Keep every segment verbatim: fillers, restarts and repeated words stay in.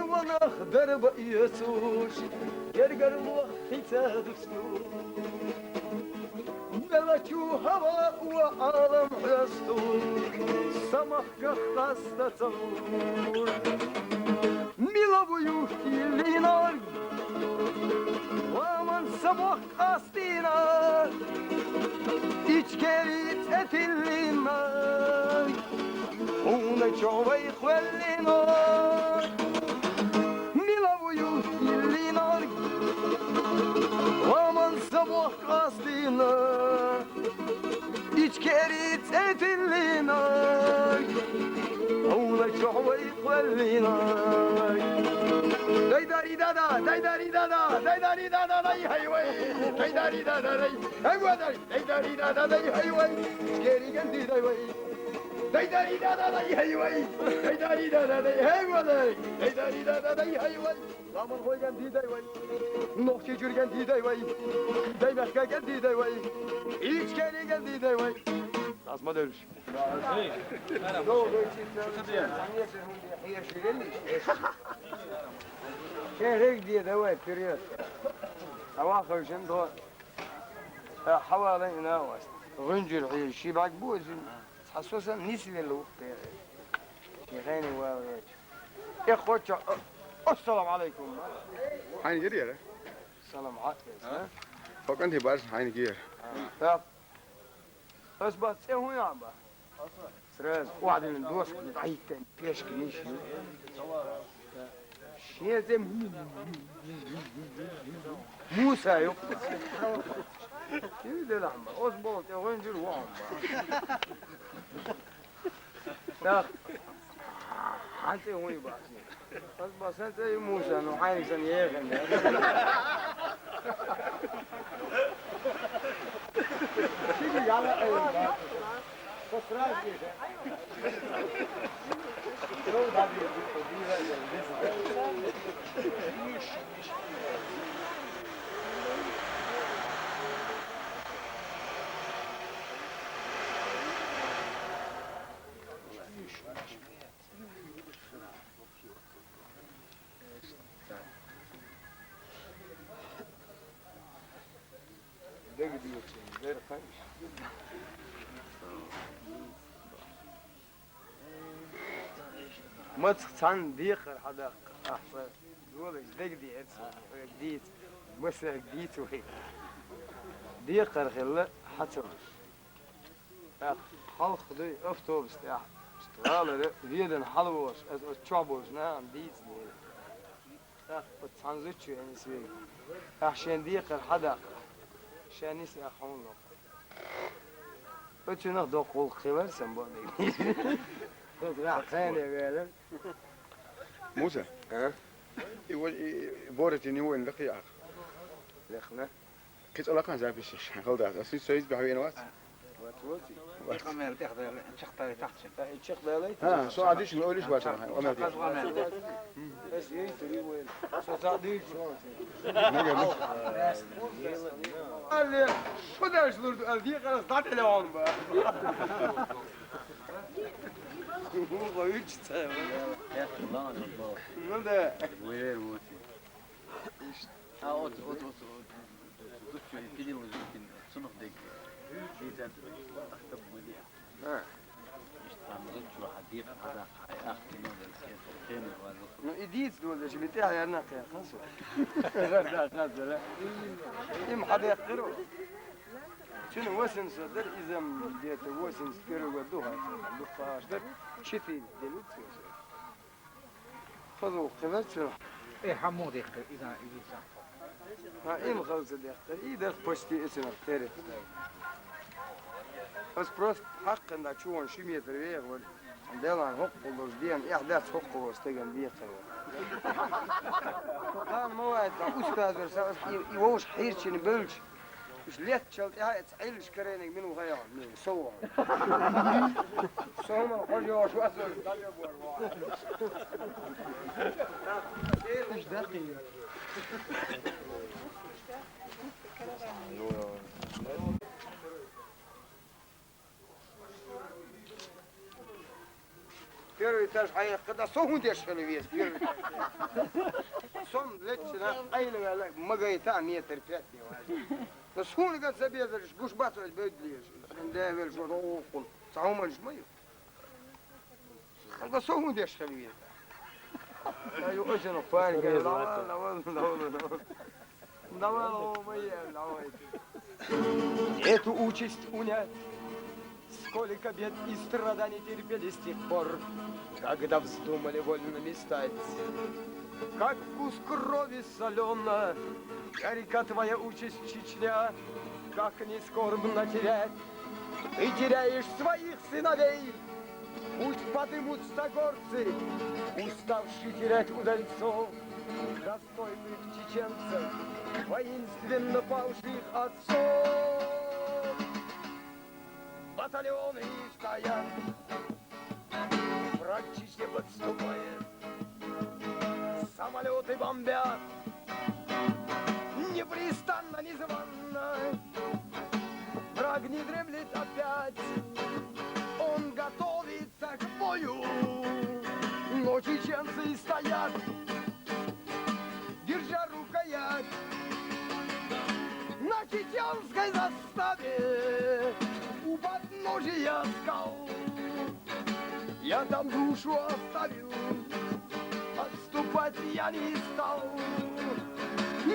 Ванах дарба эцуш, гергарлох хица дусту. Мелачу хӀава ва Ӏалам хьесту, самахка хаста ца гӀур. Мила ву юхтилинар, ламан самах къастина, ичкери цӀетиллина, хӀуна чу вай хвеллина. Мила ву юхтилинар, ламан самах къастина, ичкери цӀетиллина, хӀуна чу вай хвеллина. Дай дари дада, дай дари дада, дай дари дада, дай хай вай, дай дари дада, дай хай вай, дай дари дада, дай хай вай, ичкери ганди дай вай. Дай дари дада, дай хай вай, дай дари дада, дай хай вай, дай дари дада, дай хай вай. Ламан хойган дидай вай. Нохчи журган дидай вай. Дай махкаган дидай вай. Ичкериган дидай вай. Азма дөрүш. Шерик дидай вай, вперед. Ава хойшин до. Хавала ина вас. Гунжур хи шибак бузин. Хасусан нисвел ухте. Шихани вал. Э, хоча, ассаламу алейкум. Хьайна гир яра? Салам алейкум. Факан ти барс хьайна гир. Так. Ас ба цӀе хӀун яба? Сразу. Вадин доск дайтен пешки ниш. Шен цӀе Муса ю. Ким де лахма? Ос бол те гонжур ва. Так. Хьан цӀе хӀун ю бахьсин? Аз ба сан цӀе ю Муса, ну хьайна сан ехен. Шиги яла айла. Со сразу ехен. Мацах цхьан декхар хьадаккха, ахпа долаш дег диэц, хӀоьга дийца, масех дийца вай. Декхар хилла хьацалуш. ТӀаккха хьалха дуй автобус тӀехь, гӀалара ведан хьалавош, аз оцу чохь болчу нахана дийца дела. ТӀаккха оцу цхьана зудчо аьлла вега: «Ахь шен декхар хьадаккха, шен нисъяхьа хьуна ло». Оцунах доккха гӀуллакх хилар сан бо дийна. Тхо зрахь хене велар. Муса? А? И во-, и, и борати не воин лехи ах. Лехна? Кхин цкъа лакхан записеш, хала дац. Ас союз бахьа вена вац? Вац, вац. Вац. Къамел тӀехдаьлла, чекхдалийтахча. Э, чекхдалийта? А, со адиш, олиш вац, хьайн, къамел тӀехь. Аз къамел тӀехь. Ас ей тури вен. Со ца дуьйцу. Нагар, ну. Алле, шо даш лурду, ал декъарас дӀателеван ба. Муха вичи ца. Ну да. Вер вути. А, от, от, от, от, зудчо и пилил жуткин, цунах дег. Дийцад, ахтаб мадиа. А. Иштта там зудчо хьадийха, хьадаккха, хьай ах кино дел, хен, хен вазух. Ну, и дийца долаш, ми тӀехь ярна кхе, хасу. Гар да, хасу, да. Им хьадеккхир. Цуьнан восемьдесят дара, иза где-то восемьдесят первый год ду хьан, ду хьаш дара, четыре делить. Хаза ву кхин цуьнан. Э, хьан муха дехкира, иза, иза? Хьан, им хаза ца дехкира, и дерх почти эцинах тера. Ас просто хьаккхина чу вон ши метр веха вара. Делан хӀоккхул долуш дена, эхь дац хӀоккхул волу стеган декхар. Хан ма ваьйтта, устаз вара, сан ас и, и вовшах хьийрчина бевлча. Уьш леттачул тӀаьхьа эца Ӏиллаш карийнарг мила ву хаьий, мила ву, со ву. Со хӀума хьожа йогӀуш вац, дӀа бер бор ву. Уьш даккхий. Первый этаж хьаяккха, да со хӀун деш хила веза, первый этаж. Со-м лечча, къайла ваьлла, ма гайта, метр пять не ваьлла. Да суна ган ца безараш гуш бац вай бевддалеш. Сан да вел шо рогӀухун. Ца хӀуманаш ма ю. Да со хӀун деш хила веза. Ай, очень парень, говорит, давай, давай, давай, давай. Давай, давай, давай. Эту участь унять. Сколько бед и страданий терпели с тех пор, когда вздумали вольными стать. Как вкус крови солёна, горька твоя участь, Чечня, как не скорбно терять. Ты теряешь своих сыновей, пусть подымутся горцы, уставшие терять удальцов, достойных чеченцев, воинственно павших отцов. Батальоны стоят, враг к Чечне подступает. Самолёты бомбят непрестанно, незванно. Враг не дремлет опять, он готовится к бою. Но чеченцы стоят, держа рукоять, на чеченской заставе у подножия скал. Я там душу оставил, отступать я не стал.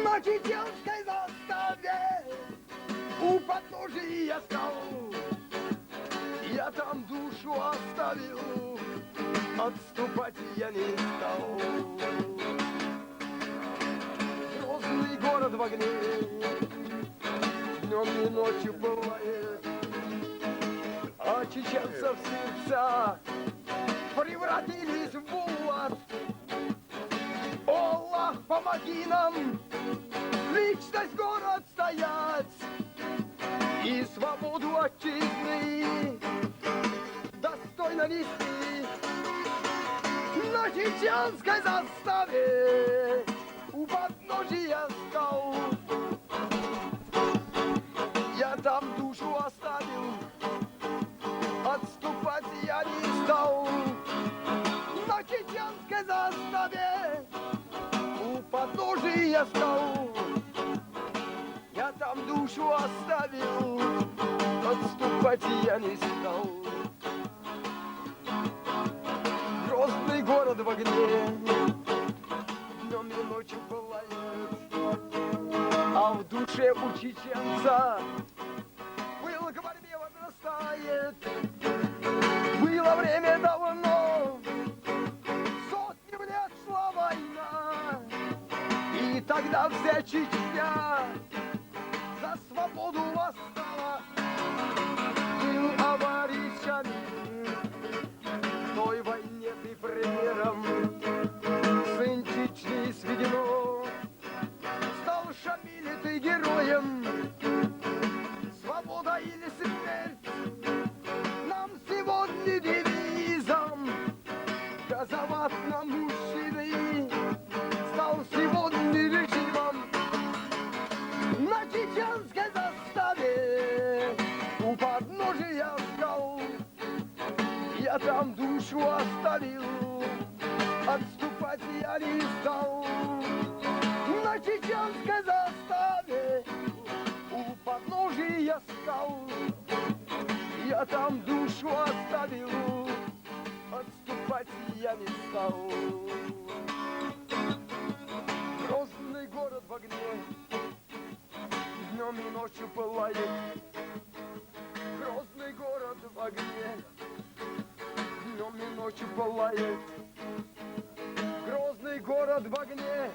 На чеченской заставе у подножия скал. Я там душу оставил, отступать я не стал. Грозный город в огне, днём и ночью пылает, а чеченцев сердца превратились в булат. О, Аллах, помоги нам, личность город стоять и свободу отчизны достойно нести. На чеченской заставе у подножия скал я там душу оставил, отступать я не стал. На чеченской заставе у подножия скал я там душу оставил, отступать я не стал. Грозный город в огне, днём и ночью пылает, а в душе у чеченца пыл к борьбе возрастает. Было время давно, сотню лет шла война, и тогда вся Чечня за свободу восстала. Был аварий Шамиль, в той войне ты примером, сын Чечни с Ведено. Стал Шамиль ты героем, свобода или смерть. Нам сегодня девизом, казават нам мужчины, стал сегодня режимом. На чеченской заставе у подножия скал я там душу оставил, отступать я не стал. На чеченской заставе у подножия скал я там душу оставил, отступать я не стал. Грозный город в огне, днём и ночью пылает. Грозный город в огне, днём и ночью пылает. Грозный город в огне.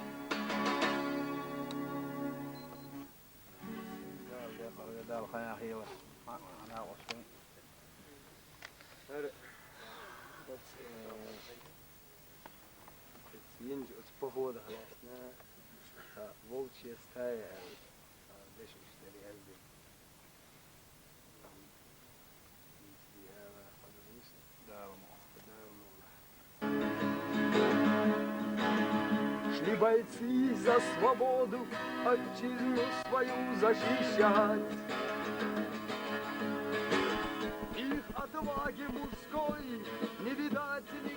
Ца вовче стая аьлла, ца дешаш тӀера яздина. Шли бойцы за свободу отчизну свою защищать. Их отваги мужской не видать, не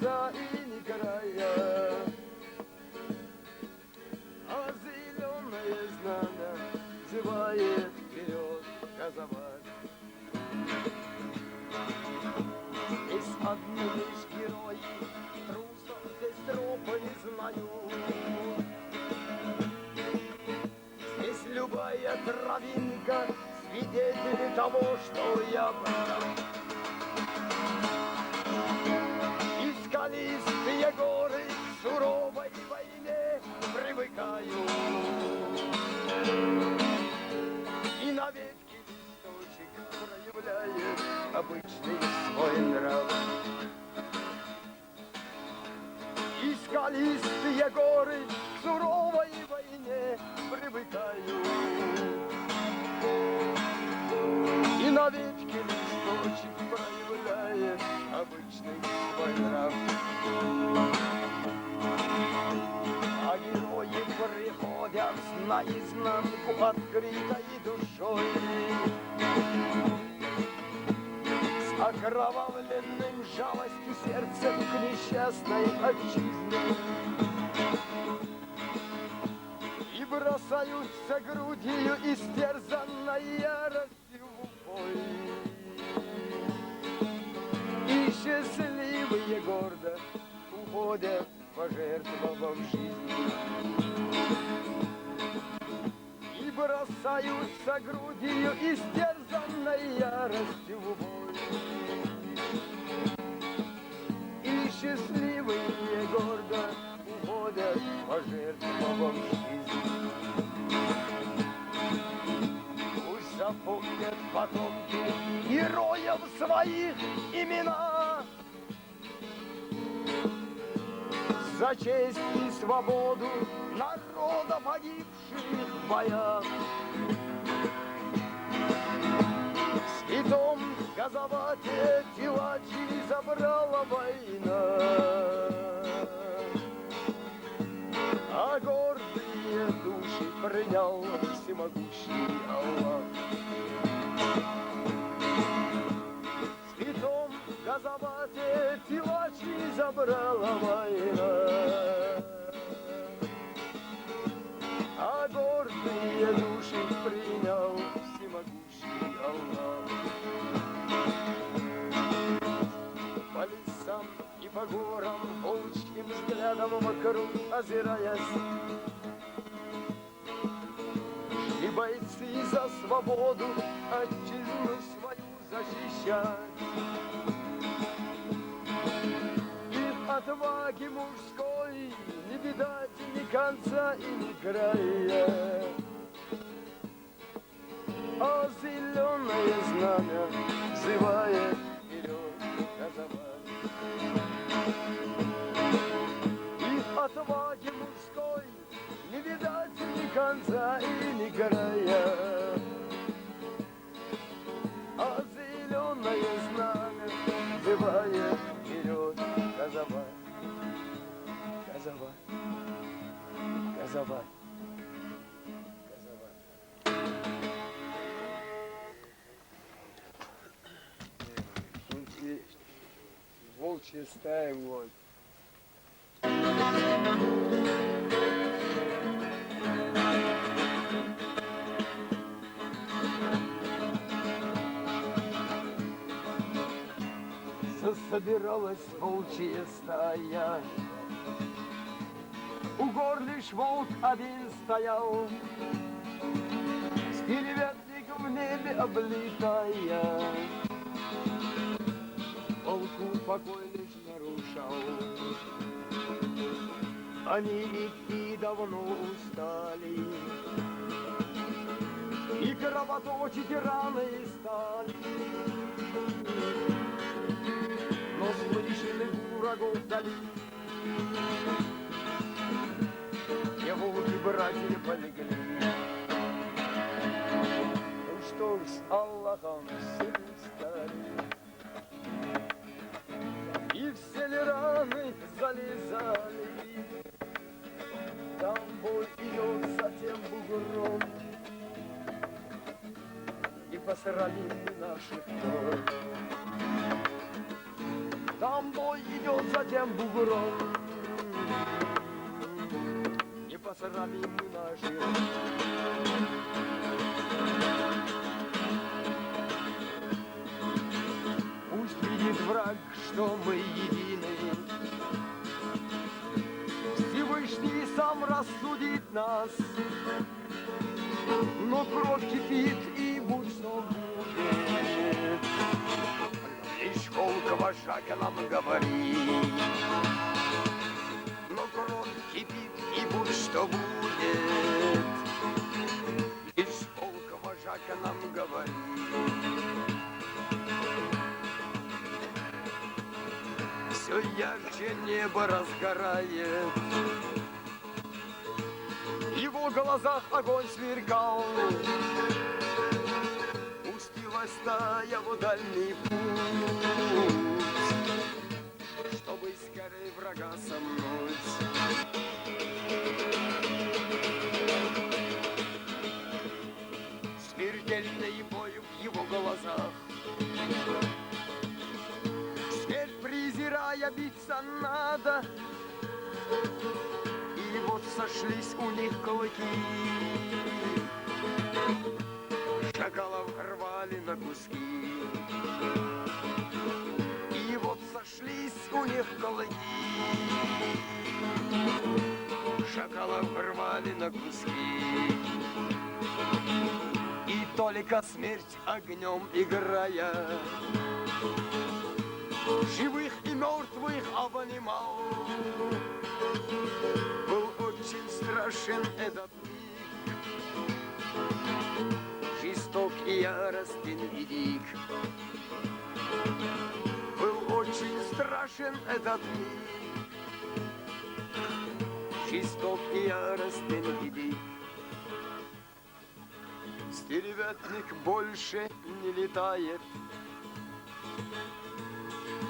конца и ни края. А зелёное знамя взывает вперёд казавать. Здесь одни лишь герои трусов здесь тропы не знают. Здесь любая травинка свидетель того, что я прав. И скалистые горы к суровой войне привыкают. И на ветке листочек проявляет обычный свой нрав. И скалистые горы к суровой войне привыкают. И на ветке листочек проявляет обычный свой нрав. А герои приходят наизнанку открытой душой. С окровавленным жалостью сердцем к несчастной отчизне. И бросаются грудью истерзанной яростью в бой. И счастливые гордо уходят, пожертвовав жизнью. И бросаются грудью истерзанной яростью в бой. И счастливые гордо уходят, пожертвовав жизнью. Пусть запомнят потомки героев своих имена. За честь и свободу народа, погибших в боях. В святом Газавате тела чьи забрала война. А гордые души принял всемогущий Аллах. В святом Газавате тела чьи забрала война. А гордые души принял всемогущий Аллах. По лесам и по горам волчьим взглядом вокруг озираясь, и бойцы за свободу отчизну свою защищать. Их отваги мужской не видать ни конца и ни края. А зелёное знамя взывает вперёд казавать. Их отваги мужской не видать ни конца и ни края. А зелёное знамя взывает вперёд казавать. Казавать. Казавать. Казавать. Волчья стая, вот. Собиралась волчья стая. У гор лишь волк один стоял, с перепятником в небе облетая. Волку покой лишь нарушал. Они идти давно устали, и кровоточить раны стали. Но слышен их врагов вдали. Те волки братья полегли. Ну что ж, с Аллахом все стали. И в сели раны залезали. Там бой идёт за тем бугром. И посрамили наших гор. Там Бой идёт за тем бугром. Не посрамим мы наших. Пусть видит враг, что мы едины. Всевышний сам рассудит нас. Но кровь кипит, и будь что будет. Лишь волк вожака нам говорит. Но кровь кипит, и будь что будет. Лишь волк вожака нам говорит. Все ярче небо разгорает. В его глазах огонь сверкал. Пустилась стая в дальний путь, чтобы скорей врага сомнуть. Смертельный бой в его глазах. Смерть презирая, биться надо. И вот сошлись у них клыки. Шакалов рвали на куски. И вот сошлись у них клыки. Шакалов рвали на куски. И только смерть огнём играя, живых и мёртвых обнимал. Был очень страшен этот миг, жесток и яростен и дик. Был очень страшен этот миг, жесток и яростен и дик. Стервятник больше не летает.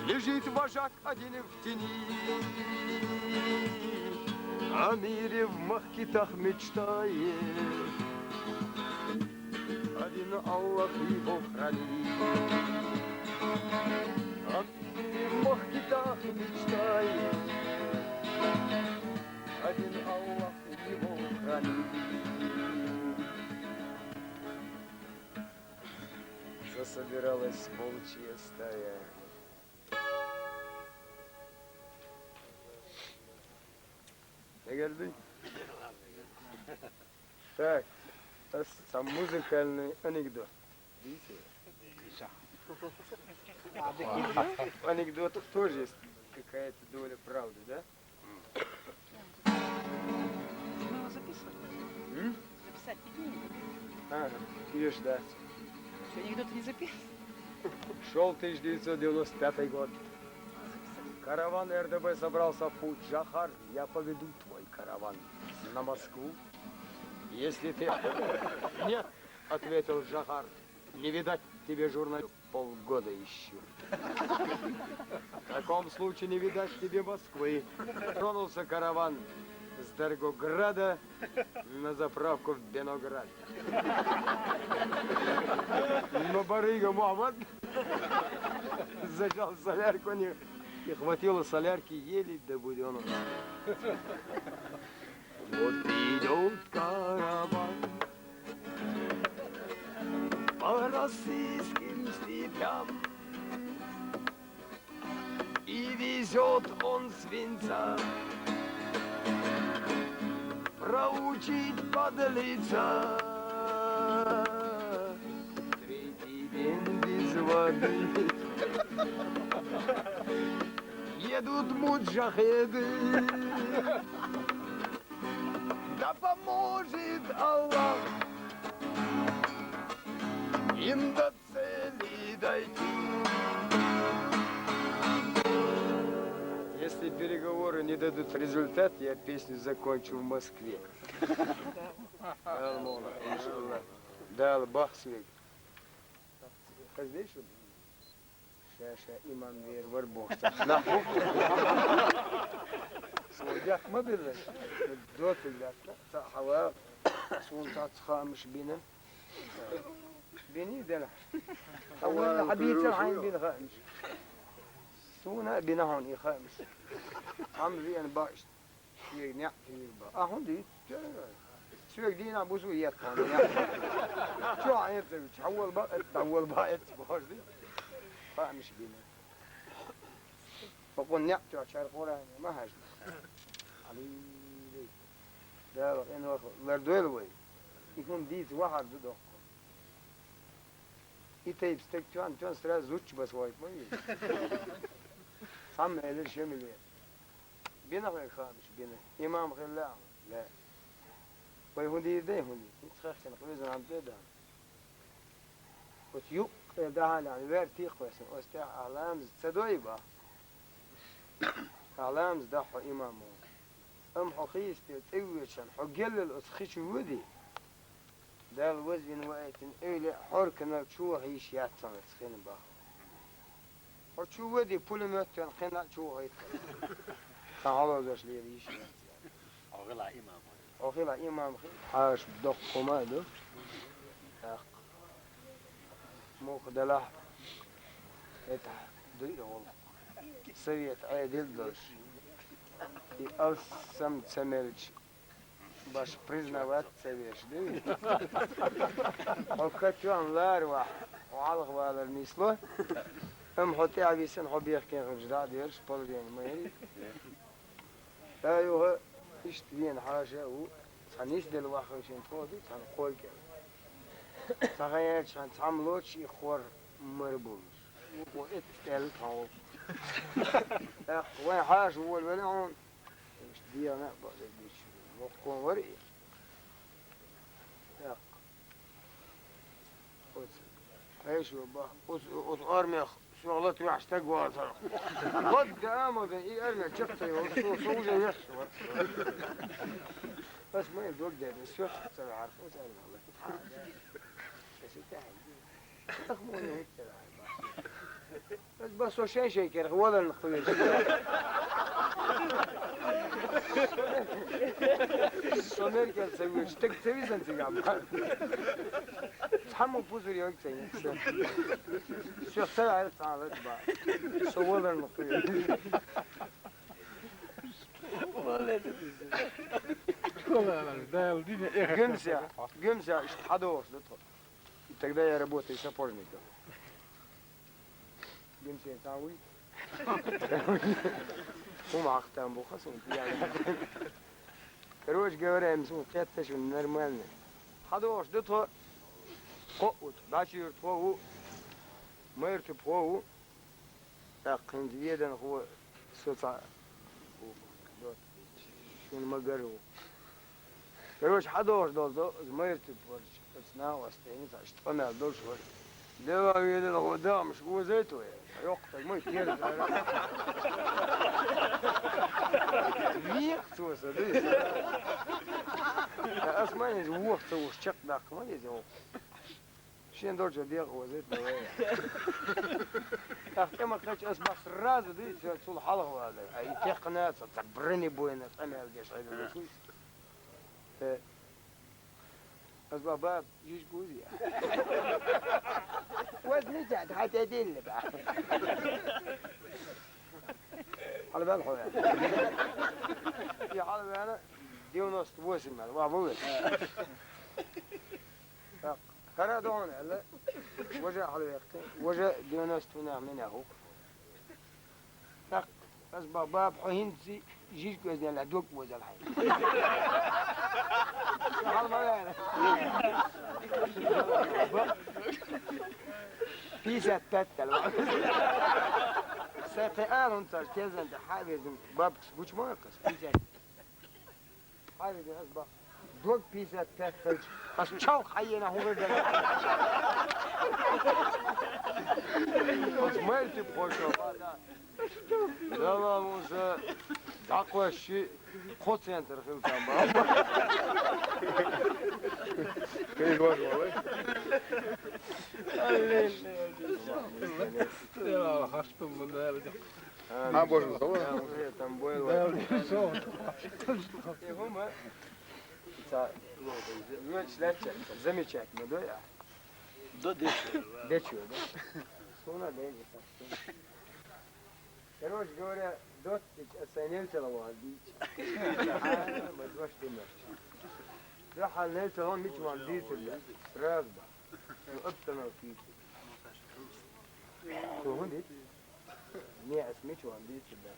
Лежит вожак один в тени. О мире в Махкитах мечтает. Один Аллах его хранит. О мире в Махкитах мечтает. Один Аллах его хранит. Засобиралась волчья стая. Эгэлдий. Так, это сам музыкальный анекдот. Видите? В анекдотах тоже есть какая-то доля правды, да? Мы его записывали. М? Записать ведь не могли. А, и ждать. Что, анекдоты не записывают? Шёл тысяча девятьсот девяносто пятый год. Караван РДБ собрался в путь. Джохар, я поведу твой караван на Москву. Если ты... Нет, ответил Джохар, не видать тебе журналист. Полгода ищу. В таком случае не видать тебе Москвы. Тронулся караван с Даргограда на заправку в Беноград. Но барыга Мухаммад зажал солярку, не, не хватило солярки, еле добудённого. Вот идёт караван по российским степям, и везёт он свинца проучить подлеца. Третий день без воды едут муджахеды. Да поможет Аллах им до цели дойти. Если переговоры не дадут результат, я песню закончу в Москве. Алмона, иншаллах. Дал бахсвик. Хазбейшим? Шаша иман вер вар бохта. Наху. Содяк ма биле. Дот биле. Та хава. Сун та цхамш бина. Бини дела. Хава хабитер хайн бин ханш. Суна а бина хьуна и хаамаш. Цхьамма веана ба иштта. Шега неӀ тӀера ба. А хӀун дий? Соьга дийнахь бусу етта хьуна неӀ. Чохь Ӏен ца вича, хьан вола бакъ, хьан вола бакъ эцци бохуш ди? Хаамаш бина. Бакъо неӀ тоьхчара Къуръане ма хьаьжна. Алий. Дала къинойх лардойла вай. И хӀума дийца вахар ду доккху. И тайпа стаг тоьхна, тоьхна сразу зудчо баса вайта ма веза. Цхьамма элира шемиле. Бина хьоьга хаамаш, бина. Имам хилла ахьа? Ла. Вай хӀун дийр дай хӀун дий? ХӀинца хехкина къоьзан хьан тӀе а дан. Оцу юккъе дахьалехь, вер тикхвесна, оцу тӀехь ахьа ламаз ца дой бах? Ахьа ламаз дахь хьо имамо. Амма хьо хийсте цӀе вуьйчан, хьо геллал оцу хи чу вуьди? Дала вазвина ваийтина эвлеа хьорканал чу ваха йиш яц сан оцу хина бах. Хьо чу вуьди, пулемёт тӀен кхин а чу вахийта. Сан хьалозош лела йиш яц. Хьо хила имам хила. Хьо хила имам хила. Хьаша доккха хӀума а ду. ТӀаккха. Муха делахь, хӀетахь дуй и гӀуллакх. Совет Ӏедал долуш. И алссам ца мелча, баш признавать ца веш, дуй? Хьо катоьхна лара вахь, хьо хьалха валар нисло. Амма хьо тӀаьхьа висина, хьо бехкенхамча дӀа а дераш, положение ма яри. Ша юха иштта вена хьаша а ву, цхьа нисделла ваххавшина тхо ду, цхьана кхойкӀел. Цхьа хан яьлча хан цхьамма лоцуш и хор мара буллуш. Вукхо эццӀ тӀаьлла тхан ву. ТӀаккха вайн хьаша волавелла хьуна. Иштта дегӀана а бакъдерг дийцича, муккхун вара и. ТӀаккха. Оцу, хьешо бах, оцу, оцу армех соьга лата ваьхьа стаг вацара. Вот да, ма да, и армех чекх ца йолуш, со, со уже вехаш вара. Ас ма ил дог дерна, соьга ца ваьхьарх, оцу армех лата. Ас и тӀаьхьа. Ах, мо не хӀуттара. Ас ба со шен-шен керах валарна кхуьйсу. Со меркел ца вуьйцу, стаг ца визан цигахь ба. Цхьаммо пузар йойг ца йина. Соьх ца ваьлла цхьа лата ба. Со валарна кхуьйсу. Гимсе, гимсе, иштта хьадогӀуш ду тхо. И тогда я работаю сапожником. Гимсен цхьа вуй? ХӀума хьахтам бу хасун. Короче говоря, им сун кхетташ ву нормально. ХьадогӀуш ду тхо, кхоъ ву тхо, дӀачуьйра тхо ву, майра тупа тхо ву. ТӀаккха хӀинца веданхо со цхьа ву, шуна ма-гарра ву. Короче, хьадогӀуш долу со, иза майра тупа варчу, оцу накъостенца аша къамел долуш вара. Дела веданхо, дахмаш озийта вай. Йоккха стаг ма керзара. Вехаш цо сан, дуй сан. Ас ма иза воху ца вуш чекхдаккха ма иза воху. Шен долчо дегӀ озийта вай. ТӀаккха тӀе ма кхаьчча, ас бах сразу дуьйцу, цул хьалха вала. Ай, и текхна ца, ца бронебойный къамел деш хьайда ву шуьйца. Э, ас бах, баба, жижиг узи. Вот не тя, хьай тӀе дилли ба. Хьалаваьлла хьо ваьлла. И хьалаваьлла девяносто восемь аьлла, ва, ву вес. ТӀаккха, хӀара а ду хьуна аьлла, важа а хьалаваьккхи, важа девяносто хӀунах минех ву. ТӀаккха, ас бах, баба, хьо хӀинца жижиг оьзна аьлла, дог озал хьайна. Хьала ма ваьлла. Пятьдесят пять аьлла. Сайн кхин ала хӀунда царш тезан тӀе хьа а везна, бабкаш гучу ма ваккхас, пятьдесят. Хьайвидина ас бах. Дог пятьдесят пять хилча, ас чалх хьайена хӀун хир дара? Ас майра тупа хьо шо. Дала муса дӀакхоьссачи, кхо центр хила там бах. Кхин ван валай? Аллилуйя. Дела хастам бу дала. А, Боже, здорово. Там было. Дела, что? И хӀума. Ца, ну, замечательно, да, я? Да, дечо. Дечо, да? Суна, да, не так. Короче говоря, доццича аса нельцала ван дича. А, ма дош димаш. Дуьхьал нельцала мича ван дийцар да. Сразу ба. Ну, обстановка. Цо хӀун дийцар? Не, ас мича ван дийцар да.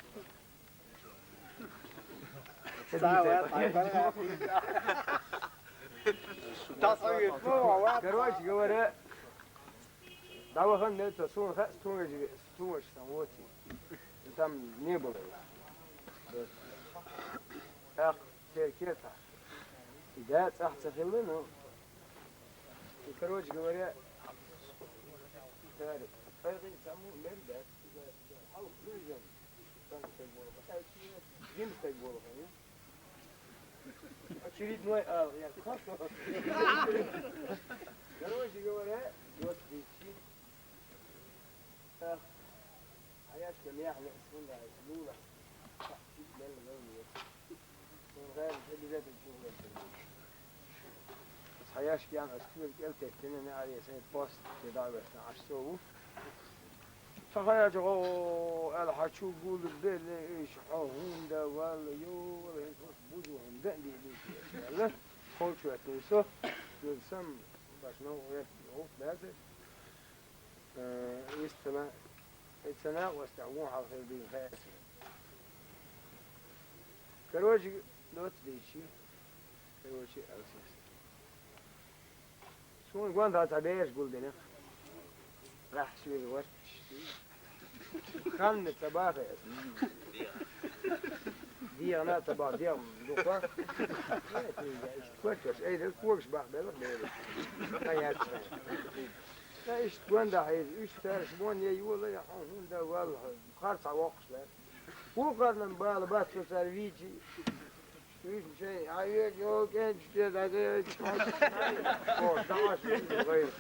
Короче говоря, дӀавахана нельцала, суна хаьа, суна вежа, суна вежа сан воций. Там не было его. ТӀаккха церкве тӀа. И да цӀахь ца хилла, ну, и, короче говоря, цаьрга пайхин саму мел дац, и да, хьалха дуьйзан, сан стаг болу, сан стаг болу, очередной ала, я, короче говоря, вот дийцича, Хьаяшка мехь леа, цунна лула. Цхьа чу мел вевле. Цунна гӀайра обязательно чу вевле. Хьаяшка ян ас куьйга кӀел теттина, неӀаре сайн пост, те дӀа а веттина, Ӏаш со ву. Ца хьаяжа гӀо аьлла, хьан чу гулбелла, иш хьо хӀунда валла, йо, валла, хӀинца хӀорш бузу хӀунда а диъ дийци аьлла. Холчу веттина со, юг сам, баш новкъа веттина, гӀуллакх дацар. Э, истина, и ца накъостехь вон хьалха хила дийна хаьа. Короче, доцца дийцича, короче, алсес. Суна гонда цхьа бераш гулдина. Рахь соьга варчаш. Ханна ца баха ас. ДегӀана ца баха, дегӀ дукха. Кочаш, эй, дал когаш баха белла, белла. Ха яц. Ткъа иштта гонда хьийза, уьш цаьраш вон я йола, я хьо хӀунда валла, харц хьан воккхуш лаьа. Вукхарнан бала бац со цара вийчий. Уьш шайн, хьан вега йола кӀенташ те дӀадевлча, хьо, хьо, дӀа Ӏаш ву гӀайра.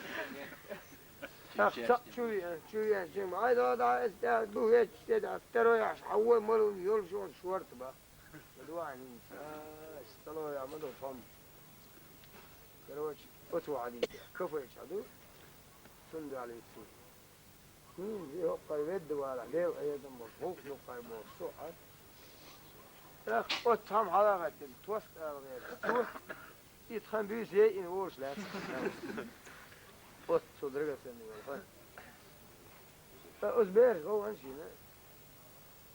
Цхьаъ чу веана, чу веана, чу веана. Ай, да, да, эс да, ду хеташ те да, второй Ӏаш, хьан вон малун йолуш йолу шорта баха. Ма дуьхьа хӀинца, а, столовая ма ду, хӀума. Короче, оцу вахьа дийца. Кафе чохь ду. Цунна дуьхьал вицци. ХӀинца и хӀокхара ведда валахь, Дела Ӏедам болуш, гӀуллакх дуккхара бохуш, со а. ТӀаккха оцу цхьамма хьалагӀаттина, тоск ала гӀерта. Цо и тхан буьйса яйина волуш лаьцна. Оццул драгоценный вара. Ткъа оцу бераш гӀовгӀан шийна.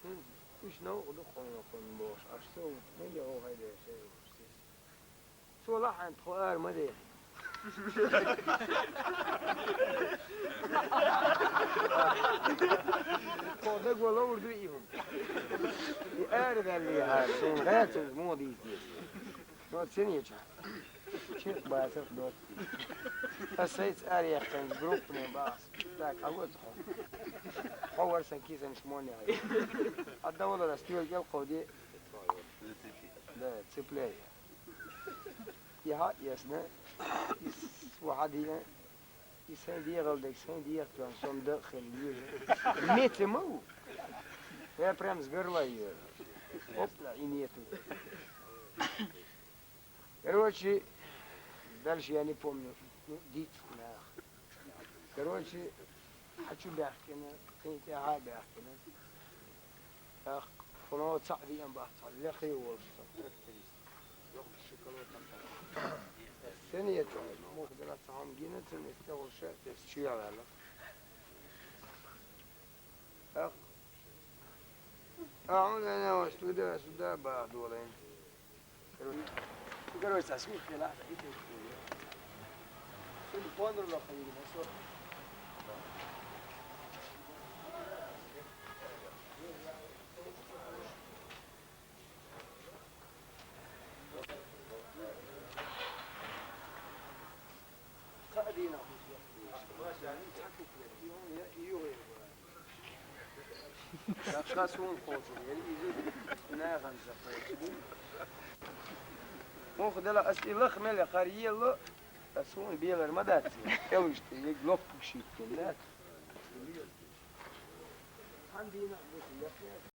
ХӀинца уьш новкъа ду кхунна, кхунна бохуш, аш со ву, мега гӀовгӀай бераш, эй, ву, сес. Цо лахьана тхо ара ма дехи. Тхо даго ловр дуй и хӀума. И ара ваьллехьара, суна гӀаьцунца муха дийца деза. Но цинеча. Чекх бацарх доцу. Ас сайца ара яьккхина группане бахас. Так, а вот хьо. Хьо вара сан кисанаш моне гӀайра. Хьан довлар ас тиёл кӀел кховде. Да, цепляй. И хьаэцна, и с-, вахьа дийна, и сайн дегӀалдерг, сайн дегӀа тоьхна, со-м дакъа хила веза. Меца ма ву. Я прям с горла её. Опа, и нету. Короче, дальше я не помню. Ну, дийцу нах. Короче, хьан чу баьхкина, кхин тӀаьхьа а баьхкина. ТӀаккха хӀуно цхьаъ веана бац, цхьа лехе волуш сан тракторист. Йоккха шоколад там. Сен ецо, муха дина цхьа хӀума гина, цунна тӀехула ша, тесна чу яьлла. ТӀаккха, а хьуна вена вац, туда, сюда баха долайна. Короче, цхьа сур хилахь, и тӀе. Шуна пондар лохуьйту, со. Цхьа а дийнахь бу соьга. Цхьа куплет. И хӀума я, и юха я. Ша суна кхочур яра, иза нахана запрет ду. Муха дела, ас и лаха мел яхара ело, ас суна белар ма дац. ТӀелуш тӀе, я лоппуг шийтта дац. Цхьана дийнахь бу соьга.